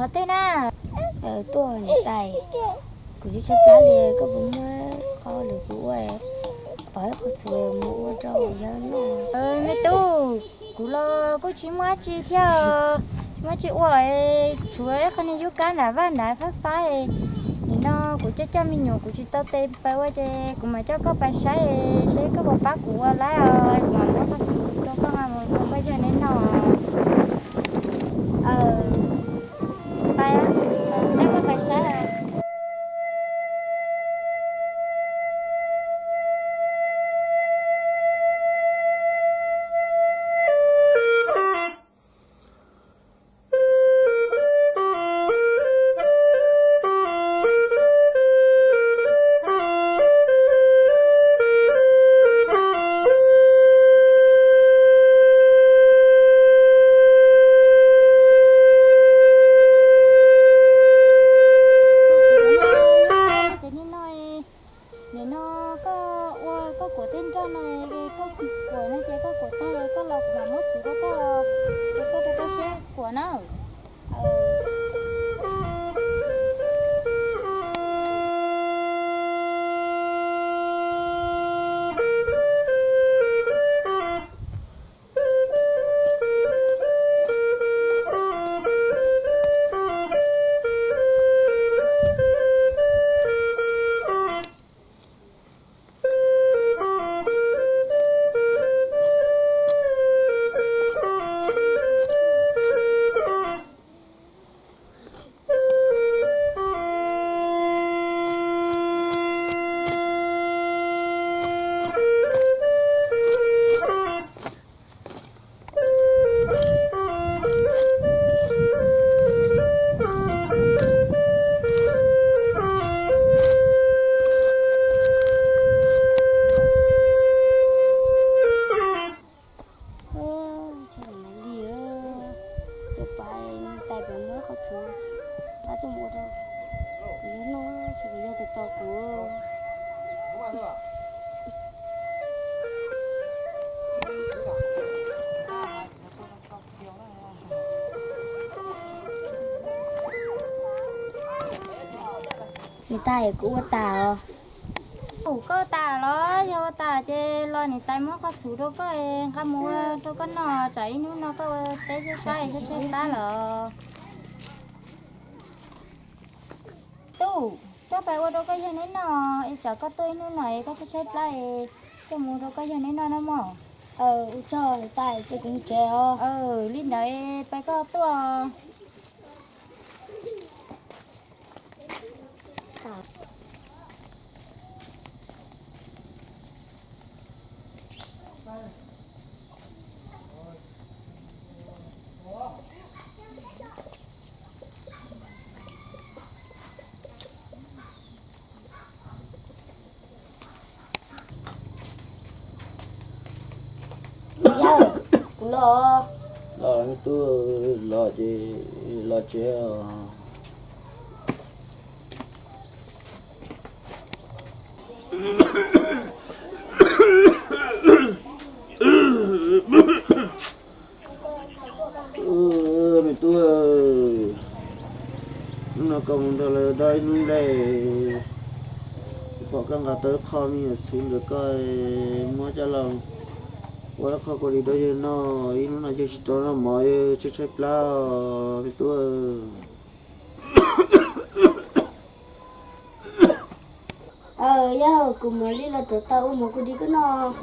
Qhov tej na, tuaj niam tais, kuv tsis tshaib plab li, koj puas muaj qhov lwm kuv ua, pom ib qho txhuv mus ua rau yawg noj. Me tub, kuv los kuj tsis muaj dab tsi thiab, tsis muaj dab tsi ua, tshuav ib qho niag yub kab nram vaj nrad fab fab. Nim no kuv coj coj me nyuam kuv tsis tau tes pais ua ces kuv mam coj koj pais saib seb koj puas pab kuv ua lawm, kuv mam muab qhov txhuv rau koj nqa mus rau koj yawg neb noj. Pais, coj koj pais saib. Ces nim no, nim no koj ua koj kuam tej nroj no, koj kuam no ces koj kuam tag koj los kuv mam muab txhuv rau koj, ces koj rau koj siab kuam na. Li, ces pais niam tais pem muab qhov txhuv rau coj mus ua rau kuv yawg noj, ces kuv yawg tos tos kuv. Niam tais, kuv ua tas os. Ua koj tas los yog ua tas ces los niam tais muab qhov txhuv rau koj nqa mus ua rau koj noj, tsam ib hnub no koj ua teb tshaib tshaib tshaib plab lawm. Tub, coj pais ua rau koj yawg neb noj, es tsam koj tuaj ib hnub no es koj tshaib tshaib plab, coj mus ua rau koj yawg neb noj na mog. Ua tsaug niam tais, ces kuv mus tsev os. Li ntawd pais koj tuaj. Yawg, kuv los. Los, tub, los ces los tsev os. Me tub, hnub no koj mus nrog lawv dob ib hnub nplej, pom koj nqa tau ib qho me nyuam txhuv ntawm koj, muab coj los ua ib qho kua dis rau yawg noj, ib hnub no yawg tsis tau noj mov, yawg tshaib tshaib plab os me tub. Yawg, kuv mam li los rauv taws ua mov kua dis koj noj.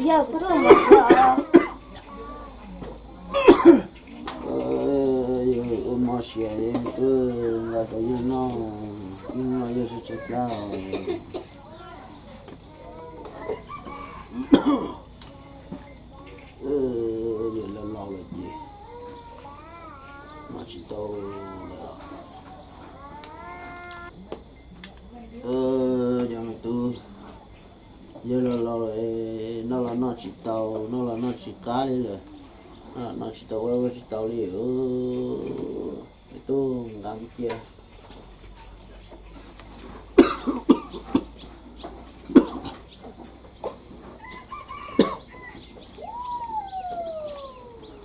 Yog kuv tuaj mus xwb os. Yog ua mov siav es twb nqa rau yawg noj, yawg sib tshaib plab. Yawg laus laus lawm ces noj tsis tau lawm. Yog me tub, yawg laus laus lawm, noj los noj tsis tau, noj los noj tsis qab li lawm, noj los noj tsis tau, ua ua tsis tau li. Me tub, nqa kuv cia.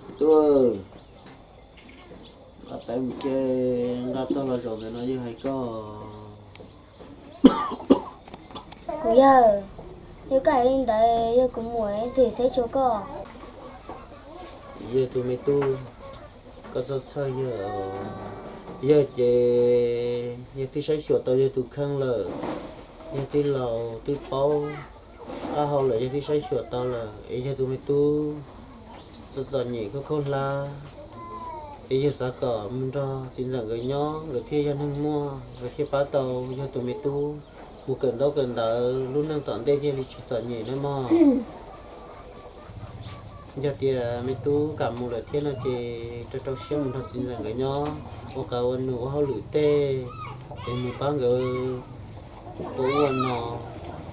Me tub, nqa tais mus ces nqa tag los zaum ntawm no yawg hais koj. Kuv yawg, yog koj hais li ntawd yog kuv mus twb saib xyuas koj. Yawg tus me tub, koj txhob txhawj yawg. Yawg ces yawg twb saib xyuas tau yawg tus kheej lawm, yawg twb laus twb paub qab hau lawm, yawg twb saib xyuas tau lawm es yawg tus me tub txom txom nyem khaub khaub hlab, es yawg xav kom mus nrog txiv ntxawm nkawd nyob nkawd thiaj yog neeg muaj, nkawd thiaj pab tau yawg tus me tub mus kawm ntaub kawm ntawv lub neej tom ntej thiaj li tsis txom nyem nawb mog. Yog tias me tub kam mus lawm thiab no ces rau rau siab mus nrog txiv ntxawm nkawd nyob ua qab ua num ua hauj lwm tej es mus pab nkawd ua ub ua no,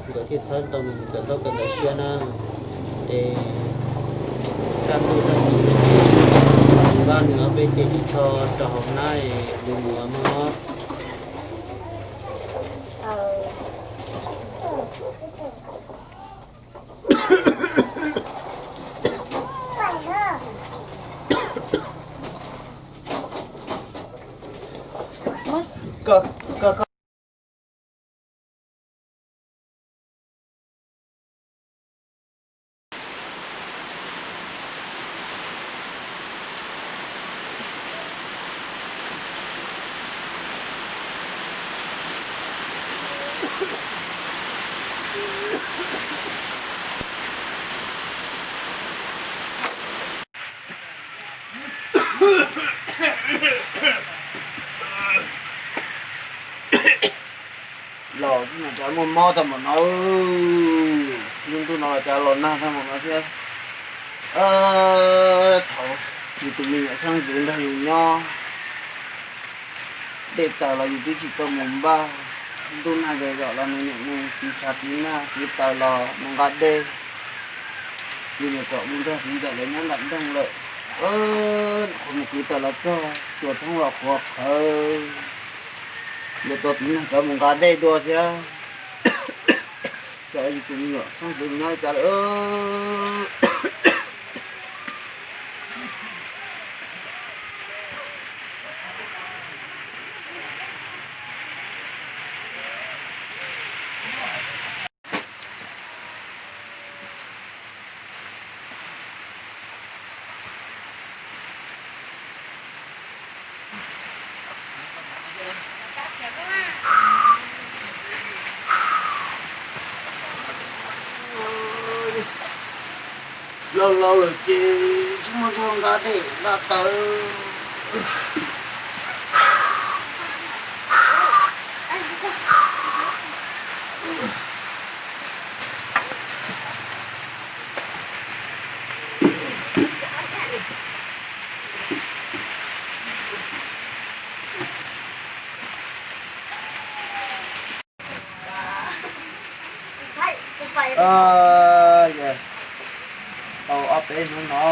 nkawd thiaj txhawb tau nws mus kawm ntaub kawm ntawv siab na. Es kaj ntug tag kis vaj nws ob peb ceg ris tsho rau hauv hnab es nws mus mog. Los cas muaj mob tag npaum no, lub ntuj no cas los nag tag npaum no thiab. Thaum yus tus me nyuam xeeb ntxwv nrog yus nyob, dej taws los yus twb tsis tau mus npaj, ntuj nag zom zaws los nws niam nws tiv tshav tiv nag, tiv taws los mus nqa dej. Yus niam kom mus nrog txiv ntxawm lawv nyob nram nroog lawm, qhuav mus kwv taws los txog, tsuas thoob los qhuav qhawv, yuav tau tiv nag rov mus nqa dej dua thiab. Cas yus tus me nyuam xeeb ntxwv nyob li cas lawm. Laus laus lawm ces tsis muaj zog nqa dej nqa taws. Tau ob peb hnub no,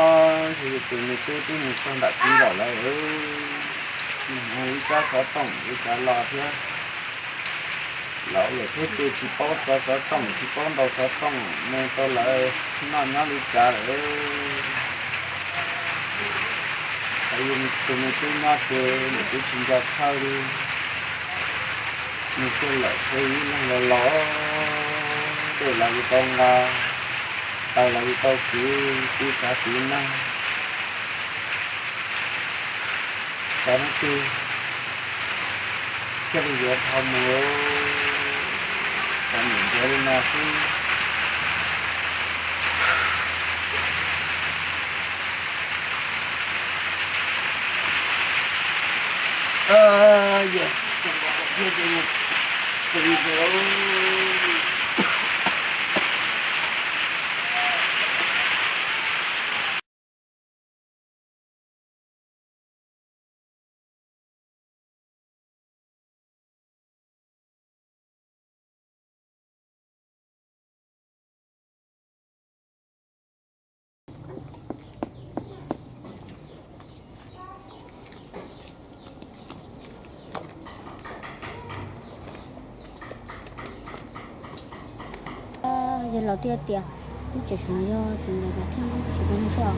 ntshe yus tus me tub twb mus txog nram txiv ntxawm lawm. Mus hnav ib rab xov toom ib rab los thiab. Laus lawm thiab ces tsis paub rau xov toom tsis paub ntaus xov toom mus rau lawv noj nyob li cas lawm. Yus tus me tub nyob ces nws twb tsis nco txhawj li. Nws tuaj lawm tsev ib leeg los los, dej los yus tau nqa, taws los yus tau kwv, tib tsav tib nag, tsav hnub twg thiaj li yuav dhau mus, tau niam ntiav li no xwb. Yog laus thiaj tias, lub tsev no yog txiv ntxawm Kav Theej lub tsev no xwb os.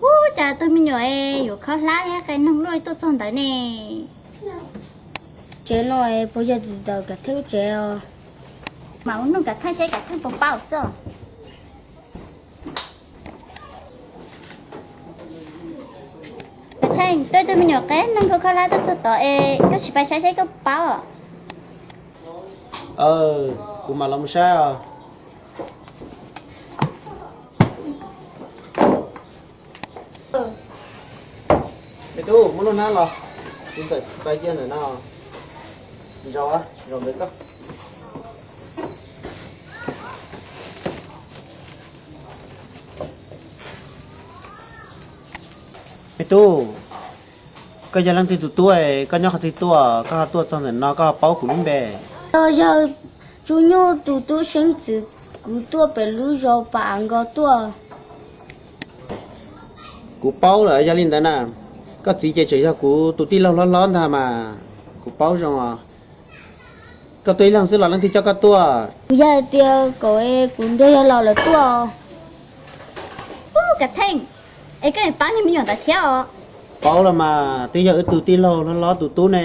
Ub, cas tus me nyuam es yuav khaub hlab thiab qias neeg luaj li tuaj txog ntawd ne? Tsev no es puas yog txiv ntxawm Kav Theej lub tsev os? Mam mus nug Kav Theej seb Kav Theej puas paub xwb os. Kav Theej, tuaj ib tug me nyuam qias neeg khaub hlab tuaj txog tod es koj tsis pais saib seb koj paub os? Kuv mam los mus saib os. Me tub, muab lub hnab los, kuv txawm tsis pais cia ntawm no. Zaum, zaum ntawm koj. Me tub, koj yog leej twg tus tub, koj nyob qhov twg tuaj, koj ho tuaj txog ntawm no koj ho paub kuv lub npe? Koj yog Tsuj Nyuj tus tub xeeb ntxwv, kuv tuaj pem lub zos Pas Av Nkos tuaj. Kuv paub lawm, yog li ntawd na, koj txiv ces tseem yog kuv tus tij laug hlob hlob ntag mas, kuv paub zoo os. Koj tuaj ib leeg xwb los leej twg coj koj tuaj? Kuv yog hais tias kom kuv nrog yawg laus lawv tuaj. Ub, Kav Theej, es koj niam paub niag me nyuam ntawd thiab os? Paub los mas, twb yog wb tus tij laug hlob hlob tus tub ne.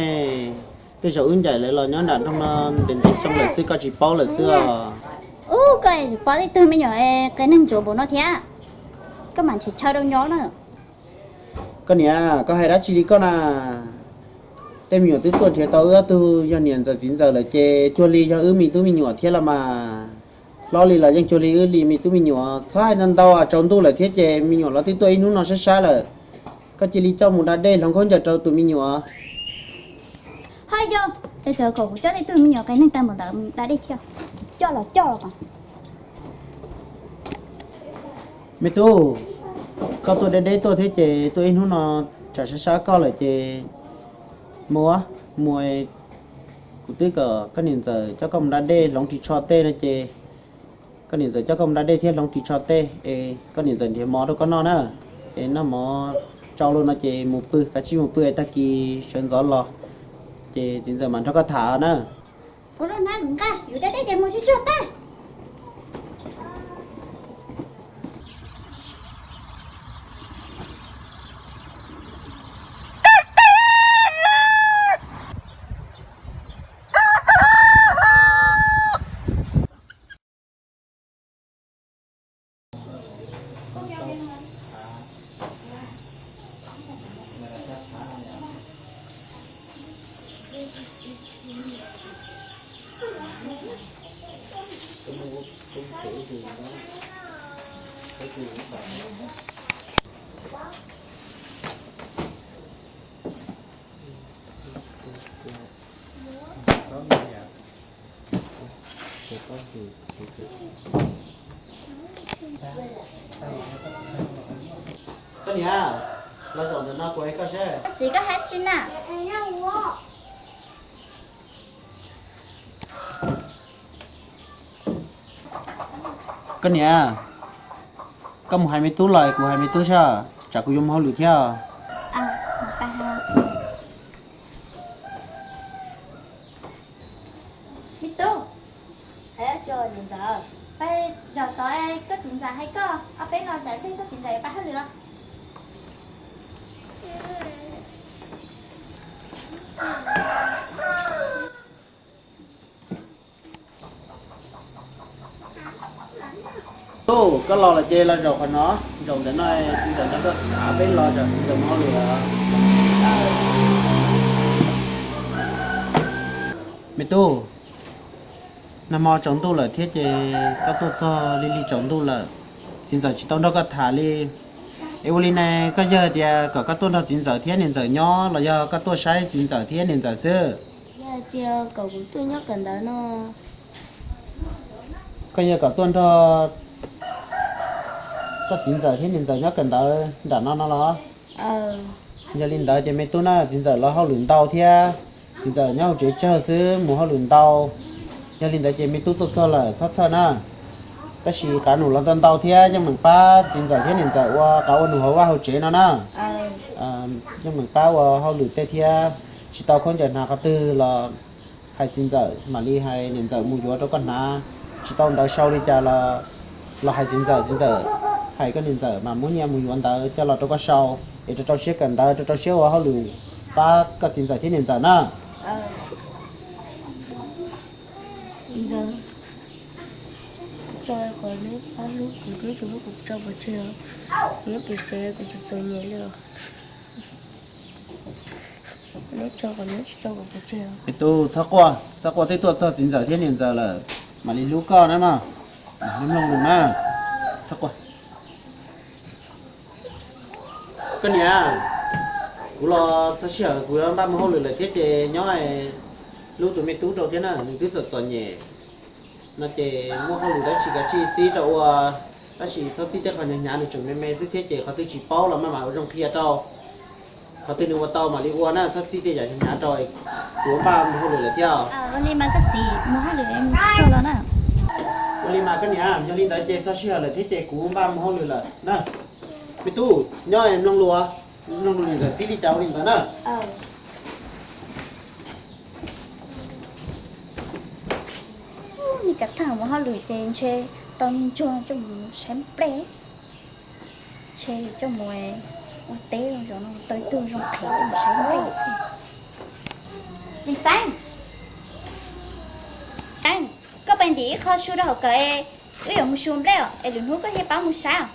Tej zaum wb ncaim lawv los nyob nram nroog no ntev ntev xyoo lawm xwb koj tsis paub lawm xwb os. Ub, koj tsis paub tej tug me nyuam qias neeg ntsuav npaum no thiab, koj mam nrhiav chaw rau nyob na. Koj niam, koj hais dab tsi li koj na? Tej me nyuam twb tuaj nrhiav tau wb ob tug yog niam ntxawm txiv ntxawm lawm ces cuag li yog wb me tub me nyuam thiab los mas. Hlob li los yeej cuag li wb li me tub me nyuam, txhob hais ntau ntau, tsaus ntuj lawm thiab ces me nyuam los twb tuaj ib hnub no sab sab lawm. Koj cia li coj mus da dej hloov khaub ncaws rau tus me nyuam. Hos yog, ces tsam kom kuv coj tej tug me nyuam qias neeg tag npaum ntawd da dej thiab. Coj los coj los. Me tub, koj tuaj deb deb tuaj thiab ces tuaj ib hnub no tsam sab sab koj lawm ces mus, mus, kuv twb kom koj niam ntxawm coj koj mus da dej hloov ris tsho tej no ces koj niam ntxawm coj koj mus da dej thiab hloov ris tsho tej es koj niam ntxawm nrhiav mov rau koj noj na. Es noj mov tsau lawm no ces mus pw, kav tsij mus pw es tag kis sawv ntxov los ces txiv ntxawm mam nrog koj tham na. Ua lub hnab nqa yus da dej ces mus tsuag tsuag pab. Koj niam, los zaum ntawm no kuv hais koj seb. Txiv, koj hais tsi na? Koj niam, koj mus hais me tub los kuv hais me tub seb, tsam kuv yuav mus hauj lwm thiab. Me tub, hais tsi, niam ntxawm, peb zaum tod koj txiv ntxawm hais koj ob peb lo tsam koj txiv ntxawm yuav pab hauj lwm os. Koj los lawm ces los zaum qhov no, zaum ntawm no, txiv ntxawm nrog koj tham peb los zaum txiv ntxawm mus hauj lwm. Me tub, nag hmo tsaus ntuj lawm thiab ces koj tuaj txog li li tsaus ntuj lawm, txiv ntxawm tsis tau nrog koj tham li. Es ua li ne, koj yawg tias kom koj tuaj nrog txiv ntxawm thiab niam ntxawm nyob los yog koj tuaj saib txiv ntxawm thiab niam ntxawm xwb? Yog tias kom kuv tuaj nyob kawm ntawv no. Koj yawg kom tuaj nrog koj txiv ntxawm thiab niam ntxawm nyob kawm ntawv nram no no los? Yog li ntawd ces me tub na, txiv ntxawm los hauj lwm ntau thiab, txiv ntxawm nyob hauv tsev tsawg xwb, mus hauj lwm ntau. Yog li ntawd ces me tub tuaj txog lawm txhob txhawj na. Tab sis qav num los ntau ntau thiab, yeej meem pab txiv ntxawm thiab niam ntxawm ua qav ua num hauv vaj hauv tsev no na. Yeej meem pab ua hauj lwm tej thiab, tsis tau khaub ncaws hnav qhov twg los hais txiv ntxawm, mam li hais niam ntxawm mus yuav rau koj hnav. Tsis tau ntawv sau li cas los, los hais txiv ntxawm, txiv ntxawm hais koj niam ntxawm mas muab nyiaj mus yuav ntawv coj los rau koj sau, es rau rau siab kawm ntawv, rau rau siab ua hauj lwm pab koj txiv ntxawm thiab niam ntxawm na. Txiv ntxawm, kuv tso qhov neb pab hlub kuv, neb tsis hlub kuv tso pov tseg os. Kuv nyob pem tsev kuv tsis txom nyem li os. Neb tso qhov neb tsis tso kuv pov tseg os. Es tub, txhob quaj, txhob quaj, twb tuaj txog txiv ntxawm thiab niam ntxawm lawm, mam li hlub koj na mog. Mloog lus na, txhob quaj. Koj niam, kuv los txog sij hawm kuv yuav npaj mus hauj lwm lawm thiab ces nyob hlub tus me tub rau thiab na, nws twb txom txom nyem no ces muaj hauj lwm dab tsi kav tsij txib rau ua, tab sis txhob txib tej qhov hnyav hnyav, nws tseem me me xwb thiab ces qhov twg tsis paub los maj mam ua zoo qhia rau. Qhov twg nws ua tau mam li ua na, txhob txib tej yam hnyav rau. Kuv npaj mus hauj lwm lawm thiab. Ua li mas koj txiv, mus hauj lwm mus tsaug tsaug los na. Ua li mas koj niam, yog li ntawd ces txog sij hawm lawm thiab ces kuv npaj mus hauj lwm lawm na. Me tub, nyob mloog lus, mloog lus niam ntxawm txib li cas ua li ntawd na. Ub, nim kav thaj mus hauj lwm ces ntshe tau niag ntsuag coj mus saib nplej, ntshe coj mus ua teb los zaum no tau ib tug zoo qhev coj mus saib nplej xwb. Lis Xeeb, Xeeb, koj pais ntim ib qho su rau hauv kawm es wb yuav mus su nplej es lwm hnub koj thiaj paub mus saib.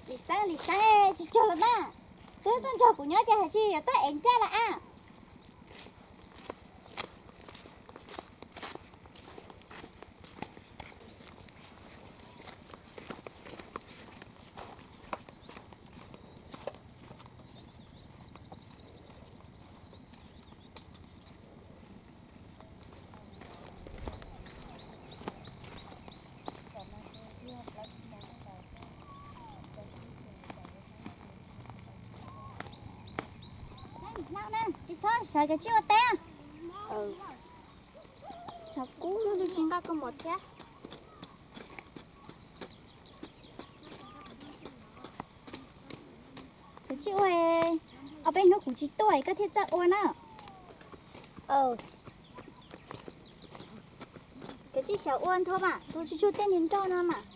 Lis Xeeb, Lis Xeeb, tsis tsaug los na. Twb tuaj nrog kuv nyob ces hais tsis yog tuaj ev ncaj los a. Tsis txhob sawv, kav tsij ua teb. Tshav kub luaj, tsis nqa kaus mom thiab. Kav tsij ua, ob peb hnub kuv tsis tuaj koj thiaj txawj ua na. Kav tsij xyaum ua nthua mas, nthua tsuj tsuag tej niag nroj no mas.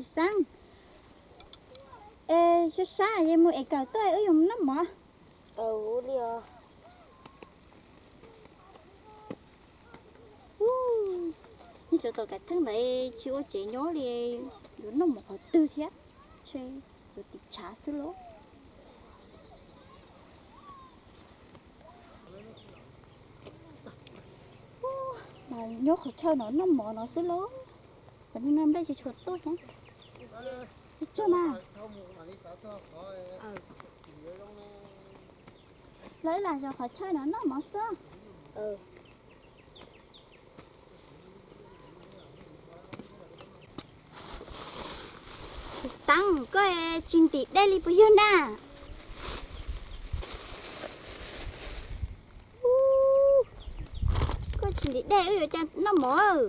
Lis Xeeb, es sab sab es mus ev kawm tuaj wb yuav mus noj mov. Nyob tsam tom kav theej ntawd tsis ua tsev nyob li, yuav noj mov qhov twg thiab, ntshe yuav tim tshav xwb lauj. Mas nyob qhov chaw no noj mov no xwb lauj, qhov niag no nplej tsis tshua tuaj thiab. Tsuag mas, lawv lam zov qhov chaw no noj mov xwb. Tav, koj tsis ntim dej li puas yog na? Koj tsis ntim dej wb yuav cas noj mov?